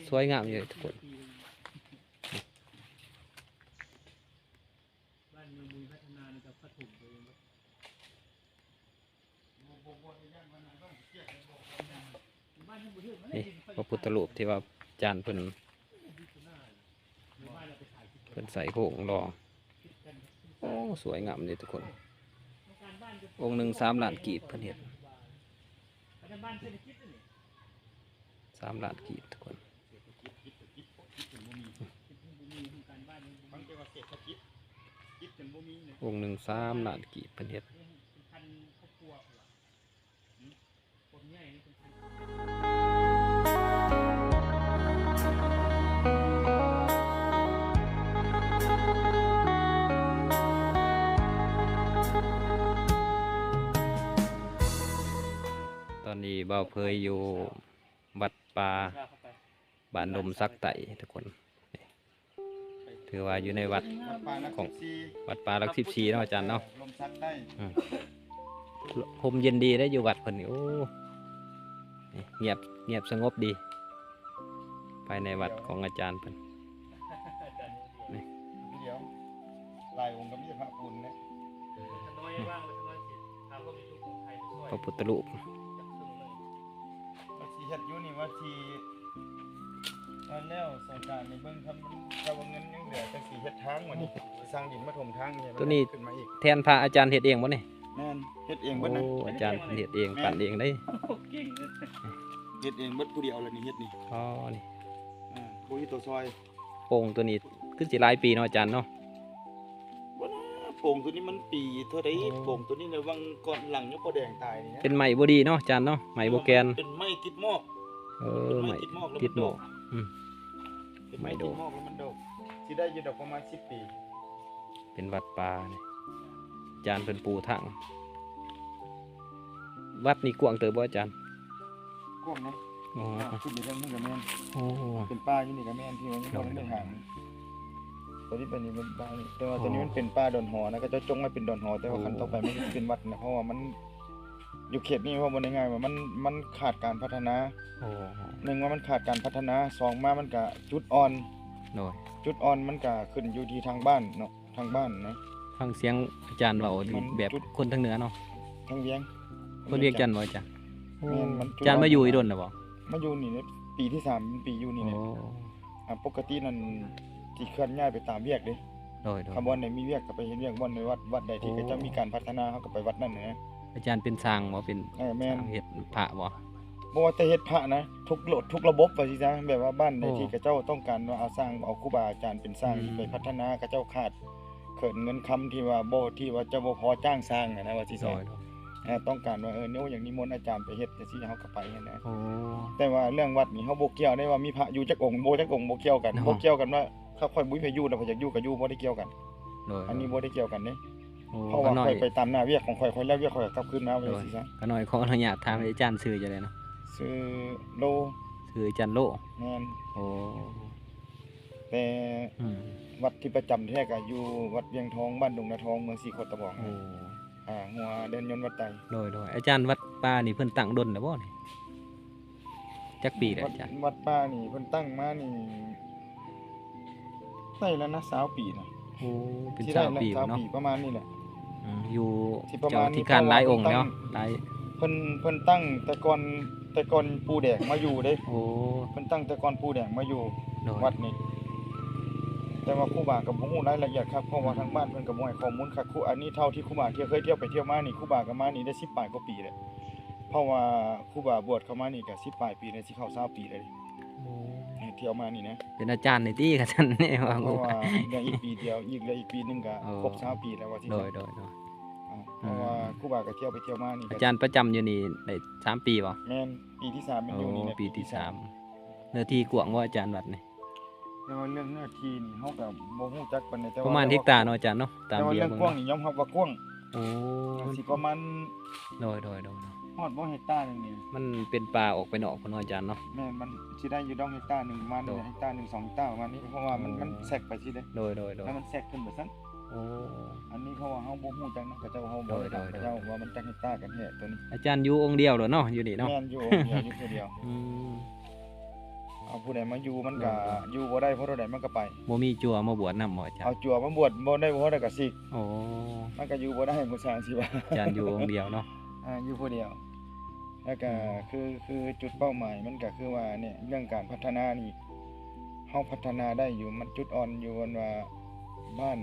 ສວຍງາມຢູ່ທຸກຄົນ. ນີ້ພະພຸດທະຮູບທີ່ວ່າອາຈານເພິ່ນ ເພິ່ນໃສ່ໂຮງຫຼໍ່. ໂອ້ ສວຍງາມເດ້ທຸກຄົນ. ອົງໜຶ່ງສາມລ້ານກີບເພິ່ນເຮັດ. ສາມລ້ານກີບທຸກຄົນ. ອົງໜຶ່ງສາມລ້ານກີບເພິ່ນເຮັດ. ຕອນນີ້ບ່າວເຜີຍຢູ່ວັດປ່າບ້ານລົມສັກໃຕ້ທຸກຄົນ. ຖືວ່າຢູ່ໃນວັດຂອງວັດປ່າຫຼັກສິບສີ່ເນາະອາຈານເນາະ. ອືມ ຮົ່ມເຢັນດີເດ້ຢູ່ວັດເພິ່ນນີ້. ໂອ້ ນີ້ງຽບ ງຽບສະຫງົບດີ ພາຍໃນວັດຂອງອາຈານເພິ່ນ. ນີ້ ຫຼາຍອົງກໍມີພະປູນເດ້ ພະພຸດທະຮູບ. ວ່າຊິເຮັດຢູ່ນີ້ ວ່າຊິ ວ່າແລ້ວສົງການນີ້ເບິ່ງ ຖ້າມັນ ຖ້າວ່າເງິນຍັງເຫຼືອ ຈັ່ງຊິເຮັດທາງ. ມື້ນີ້ສ້າງດິນມາຖົມທາງນີ້ ໂຕນີ້ ຂຶ້ນມາອີກ. ແທ່ນພະອາຈານເຮັດເອງບໍ່ນີ້? ແມ່ນ ເຮັດເອງເບິດນະ. ໂອ້ ອາຈານເພິ່ນເຮັດເອງ ແມ່ນ ປັ່ນເອງເດ້. ເຮັດເອງເບິດຜູ້ດຽວລະນີ້ ເຮັດນີ້. ອໍ ນີ້ ອ່າ ບໍ່ມີໂຕຊ່ອຍ. ໂປ່ງໂຕນີ້ຄືຊິຫຼາຍປີເນາະອາຈານເນາະ. ບໍ່ນະ ໂປ່ງໂຕນີ້ມັນປີເທົ່າໃດ? ໂອ້ ໂປ່ງໂຕນີ້ລະຫວ່າງກ່ອນຫຼັງຍັງພໍ່ແດງຕາຍນີ້ນະ. ເປັນໄມ້ບໍ່ດີເນາະອາຈານເນາະ ໄມ້ບໍ່ແກ່ນ. ເປັນໄມ້ຕິດໝອກ. ເອີ ເປັນໄມ້ ໄມ້ຕິດໝອກ ຕິດໝອກ. ອືມ ເປັນໄມ້ ໄມ້ ຕິດໝອກແລ້ວມັນດົກ. ຊິໄດ້ຢູ່ດອກປະມານສິບປີ. ເປັນວັດປ່ານີ້ ອາຈານເພິ່ນປູທາງ. ວັດນີ້ກວ້າງເຕີບບໍ່ອາຈານ? ກວ້າງນະ. ອໍ ອ່າ ຂຶ້ນໄປເທິງນີ້ກໍແມ່ນ. ໂອ້ ເປັນປ່າຢູ່ນີ້ກໍແມ່ນ ທີ່ວ່າຍັງບໍ່ທັນໄດ້ຫາງ. ໂດຍ ໂດຍ ຕົວນີ້ເປັນນີ້ເປັນປ່ານີ້ ແຕ່ວ່າ ອໍ ຕົວນີ້ມັນເປັນປ່າດອນຫໍນະ ເຂົາເຈົ້າຈົ່ງໄວ້ເປັນດອນຫໍ ແຕ່ວ່າ ໂອ້ ຄັນຕໍ່ໄປມັນກໍຊິເປັນວັດນະ ເພາະວ່າມັນ ຢູ່ເຂດນີ້ ເວົ້າບໍ່ໄດ້ງ່າຍວ່າມັນ ມັນຂາດການພັດທະນາ. ອໍ ໜຶ່ງວ່າມັນຂາດການພັດທະນາ ສອງມາມັນກະຈຸດອ່ອນ. ໂດຍ ຈຸດອ່ອນມັນກະຂຶ້ນຢູ່ທີ່ທາງບ້ານເນາະ. ທາງບ້ານນະ. ຟັງສຽງອາຈານເວົ້າ ມັນແບບ ຈຸດ ຄົນທາງເໜືອເນາະ. ທາງວຽງ. ຄົນວຽງຈັນບໍ່ອາຈານ? ແມ່ນ. ໂອ້ ມັນ ອາຈານມາຢູ່ອີ່ດົນແລ້ວບໍ່? ມາຢູ່ນີ້ແຫຼະ ປີທີສາມ ເປັນປີຢູ່ນີ້ແຫຼະ. ໂອ້ ອ່າ ປົກກະຕິນັ້ນຊິເຄື່ອນຍ້າຍໄປຕາມວຽກເດ້. ໂດຍໆ. ຖ້າບ່ອນໃດມີວຽກກໍໄປເຮັດວຽກ ບ່ອນໃດວັດ ວັດໃດທີ່ ໂອ້ ເຂົາເຈົ້າມີການພັດທະນາ ເຮົາກໍໄປວັດນັ້ນນະ. ອາຈານເປັນຊ່າງບໍ່? ເປັນ ເອີ ແມ່ນ ຊ່າງເຮັດພະບໍ່? ບໍ່ວ່າແຕ່ເຮັດພະນະ ທຸກໂລດ ທຸກລະບົບວ່າຊີ້ຊະ ແບບວ່າບ້ານໃດ ໂອ້ ທີ່ເຂົາເຈົ້າຕ້ອງການວ່າເອົາຊ່າງ ເອົາຄູບາອາຈານເປັນຊ່າງ ອືມ ໄປພັດທະນາ ເຂົາເຈົ້າຂາດເຂີນເງິນຄຳທີ່ວ່າບໍ່ ທີ່ວ່າຈະບໍ່ພໍຈ້າງຊ່າງຫັ້ນນະ ວ່າຊີ້ຊະ. ໂດຍໆ. ເອີ ຕ້ອງການວ່າ ເອີ ໂອ້ ຢາກນິມົນອາຈານໄປເຮັດຈັ່ງຊີ້ ເຮົາກໍໄປຫັ້ນນະ. ໂອ້ ແຕ່ວ່າເລື່ອງວັດນີ້ເຮົາບໍ່ກ່ຽວໄດ້ວ່າມີພະຢູ່ຈັກອົງ ບໍ່ຈັກອົງ ບໍ່ກ່ຽວກັນ. ໂອ້ ບໍ່ກ່ຽວກັນວ່າ ຖ້າຂ້ອຍບໍ່ມີໃຜຢູ່ນະ ຂ້ອຍຢາກຢູ່ກໍຢູ່ ບໍ່ໄດ້ກ່ຽວກັນ. ໂດຍໆ. ອັນນີ້ບໍ່ໄດ້ກ່ຽວກັນເດ້. ໂອ້ ເພາະວ່າຂ້ອຍໄປຕາມໜ້າວຽກຂອງຂ້ອຍ ຂ້ອຍແລ້ວວຽກຂ້ອຍກໍກັບຄືນມາ ວ່າ ໂດຍ ຈັ່ງຊີ້ຊະ. ຂ້ານ້ອຍຂໍອະນຸຍາດຖາມອາຈານຊື່ຈັ່ງໃດເນາະ? ຊື່ໂລ. ຊື່ອາຈານໂລ. ແມ່ນ. ໂອ້ ແຕ່ ອືມ ວັດທີ່ປະຈຳແທ້ກໍຢູ່ວັດວຽງທອງ ບ້ານດົງນາທອງ ເມືອງສີໂຄດຕະບອງ. ໂອ້ ອ່າ ຫົວແດນຍົນວັດໄຕ. ໂດຍໆ. ອາຈານ ວັດປ່ານີ້ເພິ່ນຕັ້ງດົນແລ້ວບໍ່ນີ້? ຈັກປີແລ້ວອາຈານ? ວັດ ວັດປ່ານີ້ເພິ່ນຕັ້ງມານີ້ ໄດ້ແລ້ວນະ ຊາວປີນະ. ໂອ້ ເປັນຊາວປີເນາະ. ຊາວປີປະມານນີ້ແຫຼະ. ອືມ ຢູ່ ຊິປະມານນີ້ ເຈົ້າອະທິການຫຼາຍອົງແລ້ວ ເພາະວ່າເພິ່ນຕັ້ງ ຫຼາຍ ເພິ່ນ ເພິ່ນຕັ້ງແຕ່ກ່ອນ ແຕ່ກ່ອນປູ່ແດງມາຢູ່ເດ້. ໂອ້ ເພິ່ນຕັ້ງແຕ່ກ່ອນປູ່ແດງມາຢູ່ ໂດຍ ວັດນີ້. ແຕ່ວ່າຄູບາກໍບໍ່ຮູ້ລາຍລະອຽດຄັກ ເພາະວ່າ ອືມ ທາງບ້ານເພິ່ນກໍບໍ່ໃຫ້ຂໍ້ມູນຄັກ. ຄູ ອັນນີ້ເທົ່າທີ່ຄູບາທີ່ເຄີຍທ່ຽວໄປທ່ຽວມານີ້ ຄູບາກໍມານີ້ໄດ້ສິບປາຍກວ່າປີແລ້ວ. ເພາະວ່າຄູບາບວດເຂົ້າມານີ້ກໍສິບປາຍປີແລ້ວ ຊິເຂົ້າຊາວປີແລ້ວ. ໂອ້ ເອີ ທີ່ເອົາມານີ້ນະ ເປັນອາຈານນີ້ຕິ ກະຊັ້ນນີ້ວ່າ. ເພາະວ່າເຫຼືອອີກປີດຽວ ອີກ ເຫຼືອອີກປີໜຶ່ງກະ ໂອ້ ຄົບຊາວປີແລ້ວວ່າຊີ້. ໂດຍໆໆ. ອ່າ ເພາະວ່າ ອືມ ຄູບາກະທ່ຽວໄປທ່ຽວມານີ້. ອາຈານປະຈຳຢູ່ນີ້ໄດ້ສາມປີບໍ່? ແມ່ນ ປີທີສາມແມ່ນຢູ່ນີ້ແຫຼະ. ໂອ້ ປີທີສາມ. ເນື້ອທີ່ກວ້າງບໍ່ອາຈານວັດນີ້? ແຕ່ວ່າເລື່ອງເນື້ອທີ່ນີ້ເຮົາກໍບໍ່ຮູ້ຈັກປານໃດ ແຕ່ວ່າ ປະມານເຮັກຕາເນາະອາຈານເນາະ ຕາມ ແຕ່ວ່າເລື່ອງກວ້າງນີ້ຍອມຮັບວ່າກວ້າງ. ໂອ້ ມັນຊິປະມານ ໂດຍໆໆ. ຮອດບໍ່ເຮັກຕາໜຶ່ງນີ້? ມັນເປັນປ່າອອກໄປນອກພຸ້ນເນາະອາຈານເນາະ. ແມ່ນ ມັນຊິໄດ້ຢູ່ດອກເຮັກຕາໜຶ່ງປະມານ ໂດຍ ເຮັກຕາໜຶ່ງ ສອງເຮັກຕາປະມານນີ້ ເພາະວ່າມັນ ໂອ້ ມັນແຊກໄປຊີ້ເດ້. ໂດຍໆໆ. ແລ້ວມັນແຊກຂຶ້ນໄປຊັ້ນ. ໂອ້ ອັນນີ້ເພາະວ່າເຮົາບໍ່ຮູ້ຈັກນຳເຂົາເຈົ້າ ເຮົາບໍ່ໄດ້ຖາມເຂົາເຈົ້າວ່າມັນຈັກເຮັກຕາກັນແທ້ໂຕນີ້. ອາຈານຢູ່ອົງດຽວໂລດເນາະ ຢູ່ນີ້ເນາະ? ແມ່ນ ຢູ່ອົງດຽວຢູ່ຜູ້ດຽວ. ອືມ. ຜູ້ໃດມາຢູ່ມັນກໍ ໂດຍໆ ຢູ່ບໍ່ໄດ້ ເພາະເທົ່າໃດມັນກໍໄປ. ບໍ່ມີຈົວມາບວດນຳບໍ່ອາຈານ? ເອົາຈົວມາບວດບໍ່ໄດ້ ເພາະເທົ່າໃດກໍສິກ. ໂອ້ ມັນກໍຢູ່ບໍ່ໄດ້ ຜູ້ຊ່າງຊິວ່າ. ອາຈານຢູ່ອົງດຽວເນາະ. ອ່າ ຢູ່ຜູ້ດຽວ. ແລ້ວກໍ ອືມ ຄື ຄືຈຸດເປົ້າໝາຍມັນກໍຄືວ່ານີ້ ເລື່ອງການພັດທະນານີ້ ເຮົາພັດທະນາໄດ້ຢູ່ ມັນຈຸດອ່ອນຢູ່ອັນວ່າບ້ານ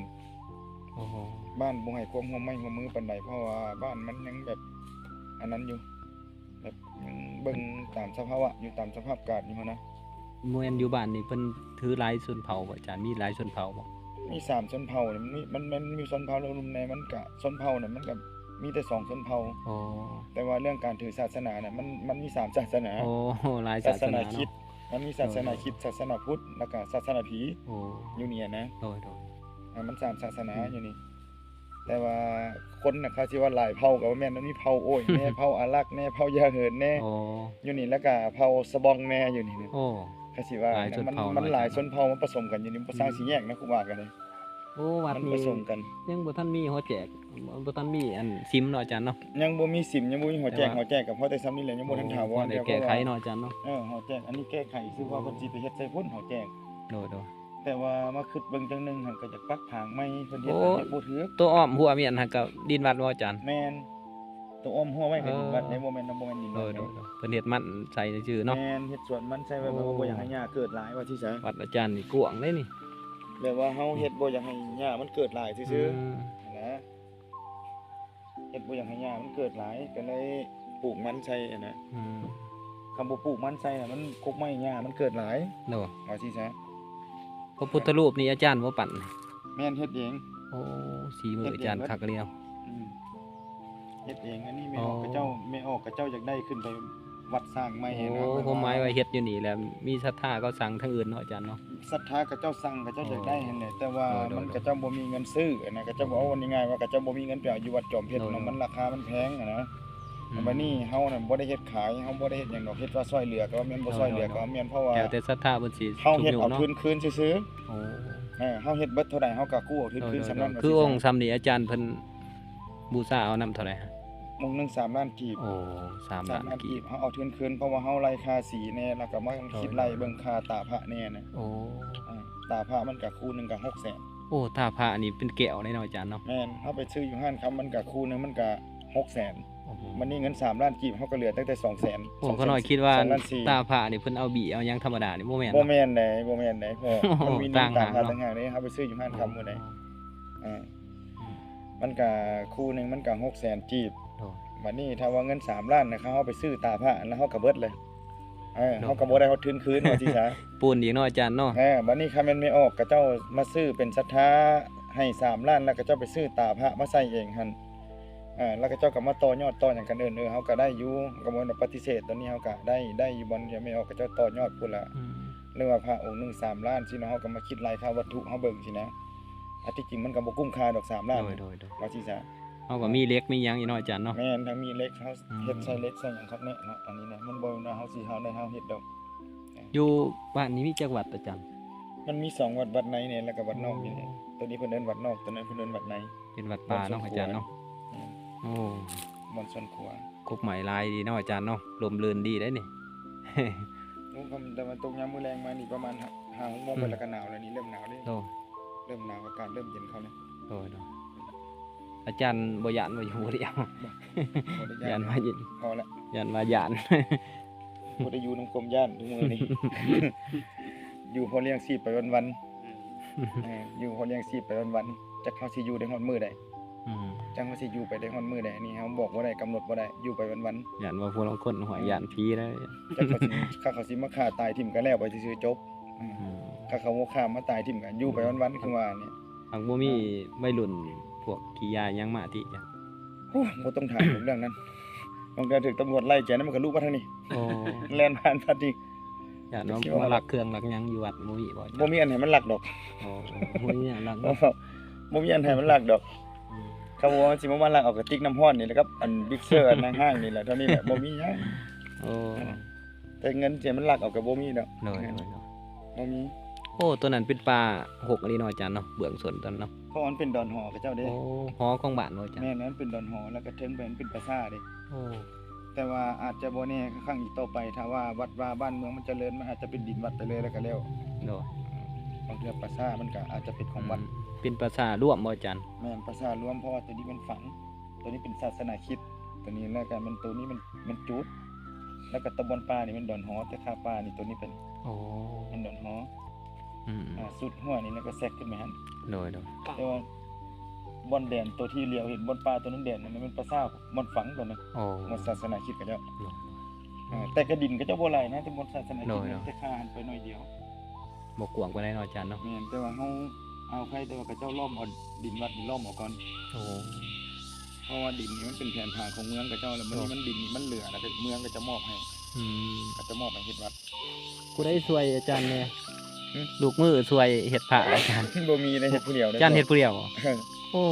ໂອ້ໂຫ ບ້ານບໍ່ໃຫ້ຄວາມຮ່ວມໄມ້ຮ່ວມມືປານໃດ ເພາະວ່າບ້ານມັນຍັງແບບອັນນັ້ນຢູ່ ແບບຍັງເບິ່ງຕາມສະພາວະຢູ່ ຕາມສະພາບການຢູ່ຫັ້ນນະ. ແມ່ນຢູ່ບ້ານນີ້ເພິ່ນຖືຫຼາຍຊົນເຜົ່າບໍ່ອາຈານ? ມີຫຼາຍຊົນເຜົ່າບໍ່? ມີສາມຊົນເຜົ່າ ມັນມີ ມັນ ມັນມີຊົນເຜົ່າລຸ່ມແນ່ ມັນກະຊົນເຜົ່ານະ ມັນກະມີແຕ່ສອງຊົນເຜົ່າ. ອໍ ແຕ່ວ່າເລື່ອງການຖືສາສະໜານະ ມັນ ມັນມີສາມສາສະໜາ. ໂອ້ ຫຼາຍສາສະໜາເນາະ. ສາສະໜາຄຣິດ ມັນມີສາສະໜາຄຣິດ ໂດຍໆ ສາສະໜາພຸດ ແລ້ວກະສາສະໜາຜີ ໂອ້ ຢູ່ນີ້ນະ. ໂດຍໆ ອ່າ ມັນສາມສາສະໜາ ອືມ ຢູ່ນີ້. ແຕ່ວ່າຄົນນະ ເຂົາຊິວ່າຫຼາຍເຜົ່າກໍບໍ່ແມ່ນ ມັນມີເຜົ່າໂອ້ຍແນ່ ເຜົ່າອາລັກແນ່ ເຜົ່າຢາເຫີນແນ່ ອໍ ຢູ່ນີ້ ແລ້ວກະເຜົ່າສະບອງແນ່ຢູ່ນີ້. ໂອ້ ເຂົາຊິວ່າ ຫຼາຍຊົນເຜົ່າ ມັນ ມັນຫຼາຍຊົນເຜົ່າມາປະສົມກັນຢູ່ນີ້ ບໍ່ຊ່າງ ອືມ ຊິແຍກນະ ຄູບາກໍໄດ້. ໂອ້ ວັດນີ້ ມັນປະສົມກັນ ຍັງບໍ່ທັນມີຫໍແຈກ ບໍ່ທັນມີອັນສິມເນາະອາຈານເນາະ. ຍັງບໍ່ມີສິມ ຍັງບໍ່ມີຫໍແຈກ ແຕ່ວ່າ ຫໍແຈກກໍພໍແຕ່ຊ່ຳນີ້ແຫຼະ ຍັງບໍ່ທັນຖາວອນ. ໂອ້ ພໍໄດ້ແກ້ໄຂເນາະອາຈານເນາະ. ເອີ ຫໍແຈກ ອັນນີ້ແກ້ໄຂ ຄືວ່າເພິ່ນຊິໄປເຮັດໃສ່ພຸ້ນ ຫໍແຈກ. ໂດຍໆ ແຕ່ວ່າມາຄິດເບິ່ງຈັ່ງໜຶ່ງຫັ້ນ ກໍຢາກປັກຜາງໃໝ່ ເພິ່ນເຮັດ ໂອ້ ບໍ່ຖືກ. ໂຕອ້ອມຮົ້ວໝ້ຽນຫັ້ນກໍດິນວັດບໍ່ອາຈານ? ແມ່ນ ໂຕອ້ອມຮົ້ວໄວ້ກໍດິນວັດເດ້. ເອີ ບໍ່ແມ່ນ ບໍ່ແມ່ນດິນວັດເດ້. ໂດຍໆ ເພິ່ນເຮັດມັນໃສ່ຊື່ໆເນາະ. ແມ່ນ ເຮັດສວນມັນໃສ່ໄວ້. ໂອ້ ບໍ່ຢາກໃຫ້ຫຍ້າເກີດຫຼາຍວ່າຊີ້ຊະ. ວັດອາຈານນີ້ກວ້າງເດ້ນີ້ ແບບວ່າເຮົາເຮັດ ອືມ ບໍ່ຢາກໃຫ້ຫຍ້າມັນເກີດຫຼາຍຊື່ໆ ອືມ ຫັ້ນນະ. ເຮັດບໍ່ຢາກໃຫ້ຫຍ້າມັນເກີດຫຼາຍ ກໍເລີຍປູກມັນໃສ່ຫັ້ນນະ. ອືມ ຄັນບໍ່ປູກມັນໃສ່ນະ ມັນກົກໄມ້ຫຍ້າມັນເກີດຫຼາຍ. ໂດຍ ວ່າຊີ້ຊະ. ພະພຸດທະຮູບນີ້ອາຈານບໍ່ປັ້ນ? ແມ່ນ ເຮັດເອງ. ໂອ້ ສີມືອາຈານຄັກອີ່ຫຼີເນາະ. ອືມ ເຮັດເອງ. ອັນນີ້ແມ່ອອກ ອໍ ຂະເຈົ້າ ແມ່ອອກຂະເຈົ້າຢາກໄດ້ຂຶ້ນໄປວັດສ້າງໃໝ່. ໂອ້ ຫັ້ນນະ ຄວາມໝາຍວ່າເຮັດຢູ່ນີ້ແລ້ວ ມີສັດທາເຂົາສັ່ງທາງອື່ນເນາະອາຈານເນາະ. ສັດທາຂະເຈົ້າສັ່ງ ຂະເຈົ້າຢາກໄດ້ຫັ້ນແຫຼະ ອໍ ແຕ່ວ່າ ໂດຍໆ ມັນ ຂະເຈົ້າບໍ່ມີເງິນຊື້ຫັ້ນນະ ຂະເຈົ້າບໍ່ເອົາ. ເວົ້າງ່າຍໆວ່າ ຂະເຈົ້າບໍ່ມີເງິນໄປເອົາຢູ່ວັດຈອມເພັດເນາະ. ໂດຍໆ ມັນລາຄາມັນແພງຫັ້ນນະ. ອືມ ບັດນີ້ເຮົານະບໍ່ໄດ້ເຮັດຂາຍ ເຮົາບໍ່ໄດ້ເຮັດຫຍັງດອກ ເຮັດວ່າຊ່ອຍເຫຼືອກໍວ່າແມ່ນ ບໍ່ຊ່ອຍເຫຼືອກໍວ່າແມ່ນ. ໂດຍໆ ເພາະວ່າ ແຕ່ສັດທາເພິ່ນຊິ ເຮົາເຮັດເອົາທຶນຄືນຊື່ໆ. ໂອ້ ເອີ ເຮົາເຮັດເບິດເທົ່າໃດ ເຮົາກໍກູ້ເອົາທຶນຄືນ ໂດຍໆ ສ່ຳນັ້ນ. ຄືອົງສ່ຳນີ້ອາຈານເພິ່ນບູຊາເອົານຳເທົ່າໃດ? ອົງໜຶ່ງສາມລ້ານກີບ. ໂອ້ ສາມລ້ານ ສາມລ້ານ ກີບ ກີບ ເຮົາເອົາທຶນຄືນ ເພາະວ່າເຮົາໄລ່ຄ່າສີແນ່ ແລ້ວກໍມາ ໂດຍໆ ຄິດໄລ່ເບິ່ງຄ່າຕາພະແນ່ນະ. ໂອ້ ເອີ ຕາພະມັນກະຄູ່ໜຶ່ງກະຫົກແສນ. ໂອ້ ຕາພະນີ້ເປັນແກ້ວເດ້ເນາະອາຈານເນາະ. ແມ່ນ ເຮົາໄປຊື້ຢູ່ຮ້ານຄຳ ມັນກະຄູ່ໜຶ່ງມັນກະຫົກແສນ. ໂອ້ໂຫ ບັດນີ້ເງິນສາມລ້ານກີບ ເຮົາກໍເຫຼືອຕັ້ງແຕ່ສອງແສນ. ໂອ້ ຂ້ານ້ອຍຄິດວ່າ ສອງແສນ ຕາພະນີ້ເພິ່ນເອົາບີເອົາຫຍັງທຳມະດານີ້ ບໍ່ແມ່ນ ບໍ່ແມ່ນໃດ ບໍ່ແມ່ນໃດ. ໂອ້ ມັນມີໜຶ່ງຕ່າງຫາກ ຕ່າງຫາກເດ້ ເຮົາໄປຊື້ຢູ່ຮ້ານຄຳ ໂອ້ ມື້ໃດ. ເອີ ອືມ ມັນກະຄູ່ໜຶ່ງມັນກະຫົກແສນກີບ. ໂດຍ ບັດນີ້ຖ້າວ່າເງິນສາມລ້ານນະ ເຮົາໄປຊື້ຕາພະ ແລ້ວເຮົາກະເບິດເລີຍ. ເອີ ໂດຍ ເຮົາກະບໍ່ໄດ້ຮອດທຶນຄືນ ວ່າຊີ້ຊະ. ປູນອີກເນາະອາຈານເນາະ. ເອີ ບັດນີ້ຄັນແມ່ນແມ່ອອກຂະເຈົ້າມາຊື້ເປັນສັດທາໃຫ້ສາມລ້ານ ແລ້ວຂະເຈົ້າໄປຊື້ຕາພະມາໃສ່ເອງຫັ້ນ ເອີ ແລ້ວຂະເຈົ້າກະມາຕໍ່ຍອດຕໍ່ຫຍັງກັນເອີ ເອີ ເຮົາກະໄດ້ຢູ່ ເຮົາກະບໍ່ໄດ້ປະຕິເສດ. ຕອນນີ້ເຮົາກະໄດ້ ໄດ້ຢູ່ບ່ອນທີ່ແມ່ອອກຂະເຈົ້າຕໍ່ຍອດພຸ້ນລະ. ອືມ ຫຼືວ່າພະອົງໜຶ່ງສາມລ້ານຊີ້ນະ ເຮົາກໍມາຄິດໄລ່ຄ່າວັດຖຸເຮົາເບິ່ງຊີ້ນະ. ອັນທີ່ຈິງມັນກໍບໍ່ກຸ້ມຄ່າດອກສາມລ້ານ. ໂດຍ ໂດຍ ໂດຍ ວ່າຊີ້ຊະ. ເຮົາກໍມີເຫຼັກມີຫຍັງຢູ່ເນາະອາຈານເນາະ. ແມ່ນ ທັງມີເຫຼັກ ເຮົາ ອືມ ເຮັດໃສ່ເຫຼັກໃສ່ຫຍັງຄັກແນ່ເນາະ. ອັນນີ້ນະ ມັນບໍ່ແມ່ນວ່າເຮົາຊິເຮົາໄດ້ເຮົາເຮັດດອກ. ຢູ່ບ້ານນີ້ມີຈັກວັດອາຈານ? ມັນມີສອງວັດ ວັດໃນນີ້ ແລ້ວກໍວັດນອກນີ້. ໂອ້ ໂຕນີ້ເພິ່ນເອີ້ນວັດນອກ ໂຕນັ້ນເພິ່ນເອີ້ນວັດໃນ. ເປັນວັດປ່າເນາະອາຈານເນາະ. ແມ່ນ ໂອ້ ບ່ອນສວນຂົວ. ກົກໄມ້ຫຼາຍດີເນາະອາຈານເນາະ ລົມລື່ນດີເດ້ນີ້. ໂອ້ ຄັນຕາເວັນຕົກຍາມມື້ແລງມານີ້ ປະມານຫ້າຫົກໂມງ ອືມ ໄປແລ້ວກໍໜາວແລ້ວນີ້ ເລີ່ມໜາວເດ້. ໂດຍ ເລີ່ມໜາວ ອາກາດເລີ່ມເຢັນເຂົ້າແລ້ວ. ໂດຍ ໂດຍ ອາຈານບໍ່ຢ້ານວ່າຢູ່ຜູ້ດຽວ? ບໍ່ ບໍ່ໄດ້ຢ້ານ ຢ້ານວ່າ ພໍແລ້ວ ຢ້ານວ່າຢ້ານ ບໍ່ໄດ້ຢູ່ນຳຄວາມຢ້ານທຸກມື້ນີ້ ຢູ່ພໍລ້ຽງຊີບໄປວັນໆ. ອືມ ເອີ ຢູ່ພໍລ້ຽງຊີບໄປວັນໆ ຈັກເຮົາຊິຢູ່ໄດ້ຮອດມື້ໃດ. ອືມ ຈັກເຮົາຊິຢູ່ໄປໄດ້ຮອດມື້ໃດ ອັນນີ້ເຮົາບອກບໍ່ໄດ້ ກຳນົດບໍ່ໄດ້ ຢູ່ໄປວັນໆ. ຢ້ານວ່າພວກລາງຄົນ ໂອ້ຍ ອືມ ຢ້ານຜີເດ້. ຈັກເຂົາຊິ ຄັນເຂົາຊິມາຂ້າຕາຍຖິ້ມກໍແລ້ວໄປຊື່ໆ ຈົບ. ອືມ ອືມ ຄັນເຂົາບໍ່ຂ້າມາຕາຍຖິ້ມກໍຢູ່ໄປວັນໆ ຄືວ່ານີ້. ຫາກບໍ່ມີ ອ່າ ໄວລຸ້ນພວກຂີ້ຢາຫຍັງມາຕິ? ໂອ້ ບໍ່ຕ້ອງຖາມເລື່ອງນັ້ນ ບາງເທື່ອຖືກຕຳຫຼວດໄລ່ແຈນັ້ນ ມັນກໍລຸມາທາງນີ້. ໂອ້ ແລ່ນຜ່ານມານີ້. ຢ້ານວ່າ ຊິມາລັກເຄື່ອງລັກຫຍັງຢູ່ວັດ ບໍ່ມີບໍ່? ບໍ່ມີອັນໃຫ້ມັນລັກດອກ. ໂອ້ ບໍ່ມີອັນລັກເນາະ. ບໍ່ມີອັນໃຫ້ມັນລັກດອກ. ອືມ ເຂົາບອກວ່າມັນຊິມາ ມາລັກເອົາກະຕິກນ້ຳຮ້ອນນີ້ແຫຼະ ກັບອັນມິກເຊີ ອັນນາງຫ້າງນີ້ແຫຼະ ເທົ່ານີ້ແຫຼະ ບໍ່ມີຫຍັງ. ໂອ້ ເອີ ແຕ່ເງິນທີ່ມັນລັກເອົາກໍບໍ່ມີດອກ. ໂດຍ ໂດຍ ໂດຍ ບໍ່ມີ. ໂອ້ ຕົວນັ້ນເປັນປ່າຮົກອີ່ຫຼີເນາະອາຈານເນາະ ເບື້ອງຕົ້ນຕົວນັ້ນເນາະ. ເພາະວ່າມັນເປັນດອນຫໍຂະເຈົ້າເດ້. ໂອ້ ຫໍຂອງບ້ານບໍ່ອາຈານ? ແມ່ນ ມັນເປັນດອນຫໍ ແລ້ວກໍເທິງໄປມັນເປັນປ່າຊ້າເດ້. ໂອ້ ແຕ່ວ່າອາດຈະບໍ່ແນ່ ຄັ້ງອີກຕໍ່ໄປ ຖ້າວ່າວັດວາບ້ານເມືອງມັນຈະເລີນ ມັນອາດຈະເປັນດິນວັດໄປເລີຍ ແລ້ວກໍແລ້ວ. ໂດຍ. ບາງເທື່ອປ່າຊ້າມັນກໍອາດຈະເປັນຂອງວັດ. ອືມ ເປັນປ່າຊ້າລວມບໍ່ອາຈານ? ແມ່ນ ປ່າຊ້າລວມ ເພາະວ່າໂຕນີ້ແມ່ນຝັງ ໂຕນີ້ເປັນສາສະໜາຄຣິດ ໂຕນີ້ ແລ້ວກໍແມ່ນ ໂຕນີ້ແມ່ນ ແມ່ນຈູດ ແລ້ວກໍຕະບ່ອນປ່ານີ້ແມ່ນດອນຫໍ ແຕ່ຄາປ່ານີ້ ໂຕນີ້ເປັນ ໂອ້ ແມ່ນດອນຫໍ. ອືມ ອາ ສຸດຫົວນີ້ ແລ້ວກໍແຊກຂຶ້ນໄປຫັ້ນ. ໂດຍ ໂດຍ. ແຕ່ວ່າບ່ອນແດນ ໂຕທີ່ຫຼຽວເຫັນບ່ອນປ່າໂຕນັ້ນແດນ ນັ້ນແມ່ນປ່າຊ້າບ່ອນຝັງໂຕນັ້ນ. ໂອ້ ບ່ອນສາສະໜາຄຣິດເຂົາເຈົ້າ. ໂດຍ. ອາ ແຕ່ກະດິນເຂົາເຈົ້າບໍ່ຫຼາຍນະ ແຕ່ບ່ອນສາສະໜາຄຣິດ ໂດຍ ແມ່ນແຕ່ຄາຫັ້ນໄປໜ້ອຍດຽວ. ບໍ່ກວ້າງປານໃດເນາະອາຈານເນາະ. ແມ່ນ ແຕ່ວ່າເຮົາ ເອົາ ໃຄແຕ່ວ່າເຂົາເຈົ້າລ້ອມເອົາດິນວັດນີ້ລ້ອມເອົາກ່ອນ. ໂອ້ ເພາະວ່າດິນນີ້ມັນເປັນແຜນຜັງຂອງເມືອງເຂົາເຈົ້າ ແລ້ວມັນ ໂອ້ ມັນດິນນີ້ມັນເຫຼືອ ແລ້ວກໍເມືອງກໍຈະມອບໃຫ້. ອືມ ກໍຈະມອບໃຫ້ເຮັດວັດ. ຜູ້ໃດຊ່ວຍອາຈານແດ່? ຫຶ? ລູກມືຊ່ວຍເຮັດພະອາຈານ? ບໍ່ມີເດ້ ເຮັດຜູ້ດຽວເດ້. ອາຈານເຮັດຜູ້ດຽວບໍ່? ເອີ ໂອ້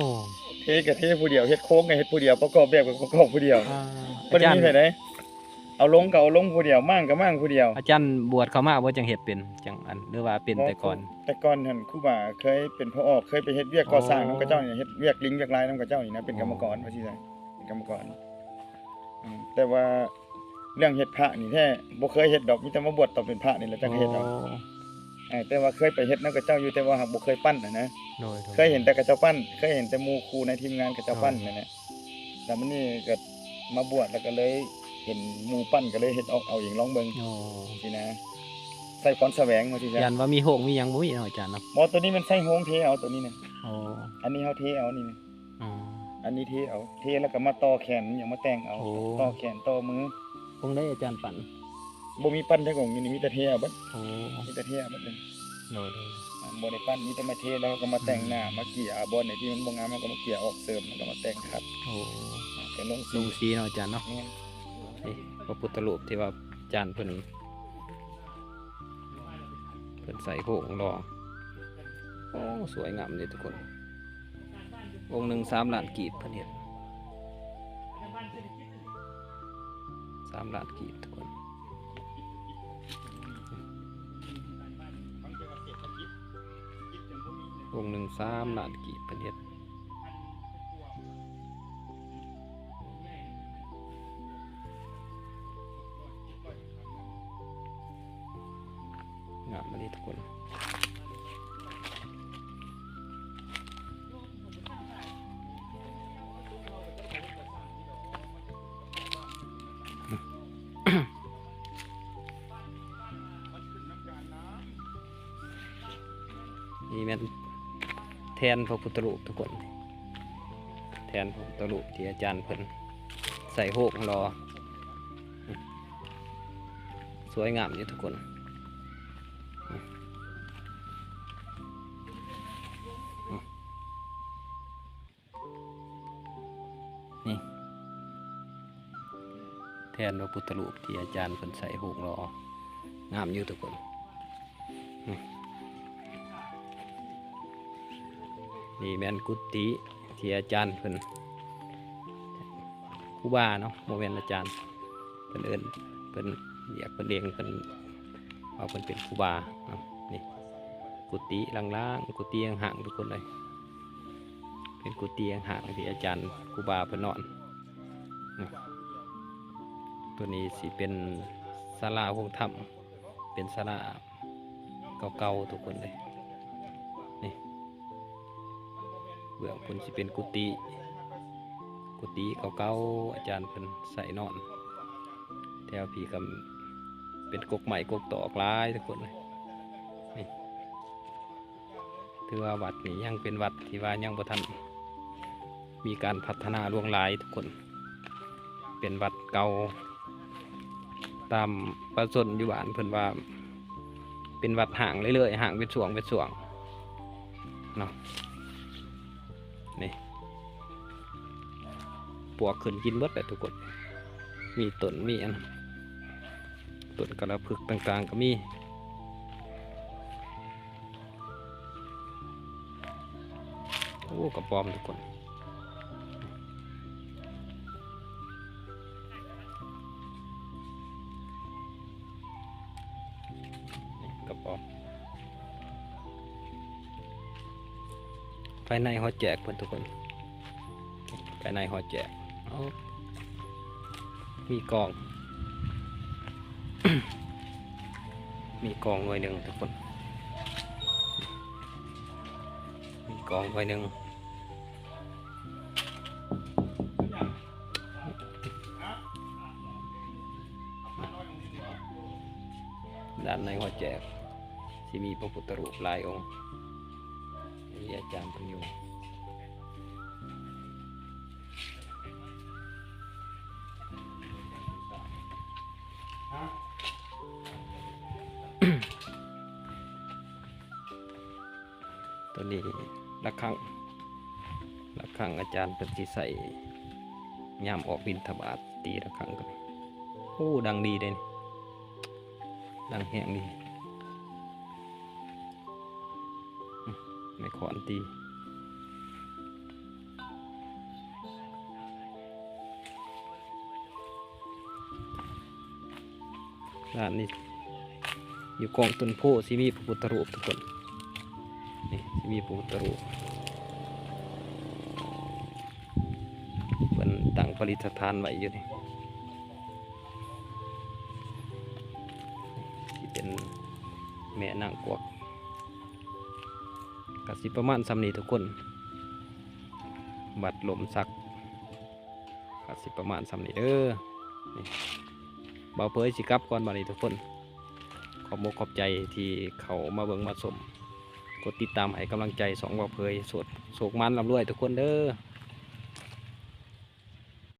ເທກໍເທຜູ້ດຽວ ເຮັດໂຄງກໍເຮັດຜູ້ດຽວ ປະກອບແບບກໍປະກອບຜູ້ດຽວ. ອ່າ ບໍ່ໄດ້ມີໃຜເດ້. ອາຈານ ເອົາລົງກໍເອົາລົງຜູ້ດຽວ ມ້າງກໍມ້າງຜູ້ດຽວ. ອາຈານບວດເຂົ້າມາບໍ່ ຈັ່ງເຮັດເປັນ ຈັ່ງອັນ ຫຼືວ່າເປັນແຕ່ກ່ອນ? ບໍ່ ແຕ່ກ່ອນຫັ້ນ ຄູບາເຄີຍເປັນພໍ່ອອກ ເຄີຍໄປເຮັດວຽກກໍ່ສ້າງ ໂອ້ ນຳເຂົາເຈົ້ານີ້ ເຮັດວຽກລິງວຽກລາຍນຳເຂົາເຈົ້ານີ້ນະ ເປັນ ອໍ ກຳມະກອນ ວ່າຊີ້ຊະ ເປັນກຳມະກອນ. ອືມ ແຕ່ວ່າເລື່ອງເຮັດພະນີ້ແທ້ບໍ່ເຄີຍເຮັດດອກ ມີແຕ່ມາບວດຕອນເປັນພະນີ້ແຫຼະ ຈັ່ງເຮັດເອົາ. ອໍ ເອີ ແຕ່ວ່າເຄີຍໄປເຮັດນຳເຂົາເຈົ້າຢູ່ ແຕ່ວ່າຫາກບໍ່ເຄີຍປັ້ນຫັ້ນນະ. ໂດຍ ໂດຍ. ເຄີຍເຫັນແຕ່ເຂົາເຈົ້າປັ້ນ ເຄີຍເຫັນແຕ່ໝູ່ຄູ່ໃນທີມງານເຂົາເຈົ້າ ອໍ ປັ້ນຫັ້ນແຫຼະ. ແລ້ວມື້ນີ້ກໍມາບວດ ແລ້ວກໍເລີຍເຫັນໝູ່ປັ້ນ ກໍເລີຍເຮັດອອກເອົາເອງລອງເບິ່ງ. ອໍ ຊີ້ນະ ໃສ່ພອນສະແຫວງ ວ່າຊີ້ຊະ. ຢ້ານວ່າມີໂຮງມີຫຍັງບໍ່ມີເນາະອາຈານເນາະ. ບໍ່ ໂຕນີ້ແມ່ນໃສ່ໂຮງເທເອົາ ໂຕນີ້ນະ. ອໍ ອັນນີ້ເຮົາເທເອົານີ້ນະ. ອໍ ອັນນີ້ເທເອົາ ເທແລ້ວກໍມາຕໍ່ແຂນຫຍັງມາແຕ່ງເອົາ. ໂອ້ ຕໍ່ແຂນຕໍ່ມື. ອົງໃດອາຈານປັ້ນ? ບໍ່ມີປັ້ນຈັກອົງຢູ່ນີ້ ມີແຕ່ເທເອົາເບິດ. ໂອ້ ມີແຕ່ເທເອົາເບິດເລີຍ. ໂດຍ ໂດຍ. ອ່າ ບໍ່ໄດ້ປັ້ນ ມີແຕ່ມາເທ ແລ້ວເຮົາກໍມາແຕ່ງ ອືມ ໜ້າ ມາເກຍ ອ່າ ບ່ອນໃດທີ່ມັນບໍ່ງາມ ເຮົາກໍມາເກຍອອກເສີມ ແລ້ວກໍມາແຕ່ງຂັດ. ໂອ້ ກໍລົງສີ ລົງສີເນາະອາຈານເນາະ. ແມ່ນ. ນີ້ພະພຸດທະຮູບທີ່ວ່າອາຈານເພິ່ນ ເພິ່ນໃສ່ໂຮງຫຼໍ່. ໂອ້ ສວຍງາມເດ້ທຸກຄົນ. ອົງໜຶ່ງສາມລ້ານກີບເພິ່ນເຮັດ ສາມລ້ານກີບທຸກຄົນ. ອົງໜຶ່ງສາມລ້ານກີບເພິ່ນເຮັດ. ງາມອີ່ຫຼີທຸກຄົນ. ນີ້ແມ່ນແທ່ນພະພຸດທະຮູບທຸກຄົນ ແທ່ນພະພຸດທະຮູບທີ່ອາຈານເພິ່ນໃສ່ໂຮງຫຼໍ່. ສວຍງາມຢູ່ທຸກຄົນ. ນີ້ ແທ່ນພະພຸດທະຮູບທີ່ອາຈານເພິ່ນໃສ່ໂຮງຫຼໍ່ ງາມຢູ່ທຸກຄົນ. ນີ້ແມ່ນກຸຕິທີ່ອາຈານເພິ່ນ ຄູບາເນາະ ບໍ່ແມ່ນອາຈານ ເພິ່ນເອີ້ນ ເພິ່ນຮຽກເພິ່ນເອງ ເພິ່ນວ່າເພິ່ນເປັນຄູບາເນາະ. ນີ້ກຸຕິລ້າງໆ ກຸຕິຮ້າງໆ ທຸກຄົນເອີຍ. ເປັນກຸຕິຮ້າງໆ ທີ່ອາຈານຄູບາເພິ່ນນອນ. ໂຕນີ້ຊິເປັນສາລາໂຮງທຳ ເປັນສາລາເກົ່າໆ ທຸກຄົນເອີຍ. ນີ້ ເບື້ອງພຸ້ນຊິເປັນກຸຕິ ກຸຕິເກົ່າໆ ອາຈານເພິ່ນໃສ່ນອນ. ແຖວພີ້ກໍເປັນກົກໄມ້ກົກຕອກຫຼາຍທຸກຄົນເອີຍ. ນີ້ ຖືວ່າວັດນີ້ຍັງເປັນວັດທີ່ວ່າຍັງບໍ່ທັນມີການພັດທະນາຫຼວງຫຼາຍທຸກຄົນ. ເປັນວັດເກົ່າ ຕາມປະຊາຊົນຢູ່ບ້ານເພິ່ນວ່າເປັນວັດຮ້າງເລື້ອຍໆ ຮ້າງເປັນຊ່ວງເປັນຊ່ວງເນາະ. ນີ້ ປວກຂຶ້ນກິນເບິດແຫຼະທຸກຄົນ. ມີຕົ້ນ ມີອັນ ຕົ້ນກະລະພຶກຕ່າງໆ ກໍມີ. ໂອ້ ກະປອມທຸກຄົນ ນີ້ກະປອມ. ພາຍໃນຫໍແຈກເພິ່ນທຸກຄົນ ພາຍໃນຫໍແຈກ. ເອົາ ມີກອງ ມີກອງໜ່ວຍໜຶ່ງທຸກຄົນ ມີກອງໜ່ວຍໜຶ່ງ ດ້ານໃນຫົວແຈກ ຊິມີພະພຸດທະຮູບຫຼາຍອົງ ມີອາຈານເພິ່ນຢູ່. ໂຕນີ້ລະຄັງ ລະຄັງອາຈານເພິ່ນຊິໃຊ້ຍາມອອກບິນທະບາດ ຕີລະຄັງກັນ. ໂອ້ ດັງດີເດ້ ດັງແຮງດີ. ອືມ ໄມ້ຂອນຕີ ດ້ານນີ້ ຢູ່ກ້ອງຕົ້ນໂພຊິມີພະພຸດທະຮູບທຸກຄົນ ນີ້ຊິມີພະພຸດທະຮູບ ເພິ່ນຕັ້ງປະດິດຖະຖານໄວ້ຢູ່ນີ້ ຊິເປັນແມ່ນາງກວັກ. ກະຊິປະມານຊ່ຳນີ້ທຸກຄົນ ວັດລົມສັກ ກະຊິປະມານຊ່ຳນີ້ເດີ. ນີ້ ບ່າວເຜີຍຊິກັບກ່ອນບາດນີ້ທຸກຄົນ ຂອບອົກຂອບໃຈທີ່ເຂົ້າມາເບິ່ງມາຊົມ ກົດຕິດຕາມໃຫ້ກຳລັງໃຈຊ່ອງບ່າວເຜີຍ ໂຊກ ໂຊກໝານລ່ຳລວຍທຸກຄົນເດີ.